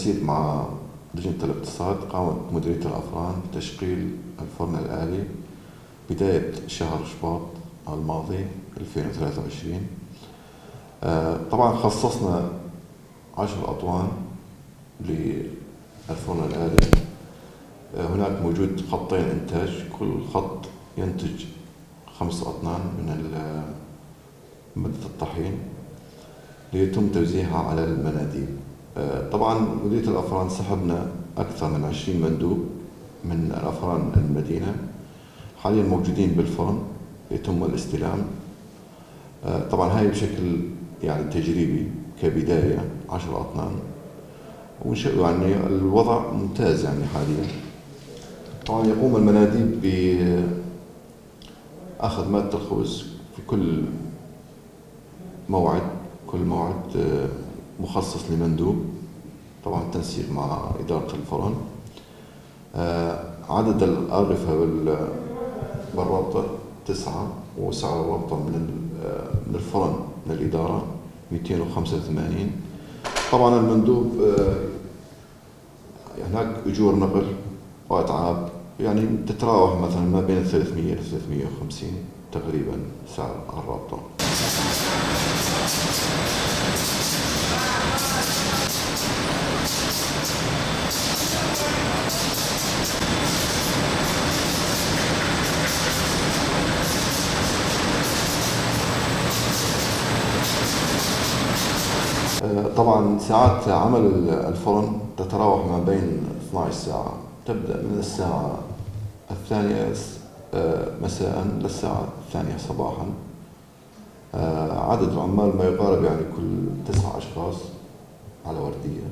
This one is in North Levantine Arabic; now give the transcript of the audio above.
بالتنسيق مع لجنة الاقتصاد قامت مديرية الأفران بتشغيل الفرن الآلي بداية شهر شباط الماضي 2023. طبعا خصصنا 10 أطوان للفرن الآلي. هناك موجود خطين إنتاج، كل خط ينتج 5 أطنان من مادة الطحين ليتم توزيعها على المناديب. طبعا مديرية الأفران سحبنا أكثر من 20 مندوب من الأفران المدينة، حاليا موجودين بالفرن يتم الاستلام. طبعا هاي بشكل يعني تجريبي كبداية 10 أطنان، يعني الوضع ممتاز يعني حاليا. طبعا يقوم المناديب بأخذ مادة الخبز في كل موعد، كل موعد مخصص لمندوب، طبعا التنسيق مع إدارة الفرن. عدد الأرغفة بالرابطة 9، وسعر الرابطة من الفرن من الإدارة 285. طبعا المندوب هناك أجور نقل وأتعاب، يعني تتراوح مثلا ما بين 300 إلى 350 تقريبا سعر الرابطة. طبعا ساعات عمل الفرن تتراوح ما بين 12 ساعة، تبدأ من الساعة 2 مساء للساعة 2 صباحا. عدد العمال ما يقارب يعني كل 9 أشخاص على وردية.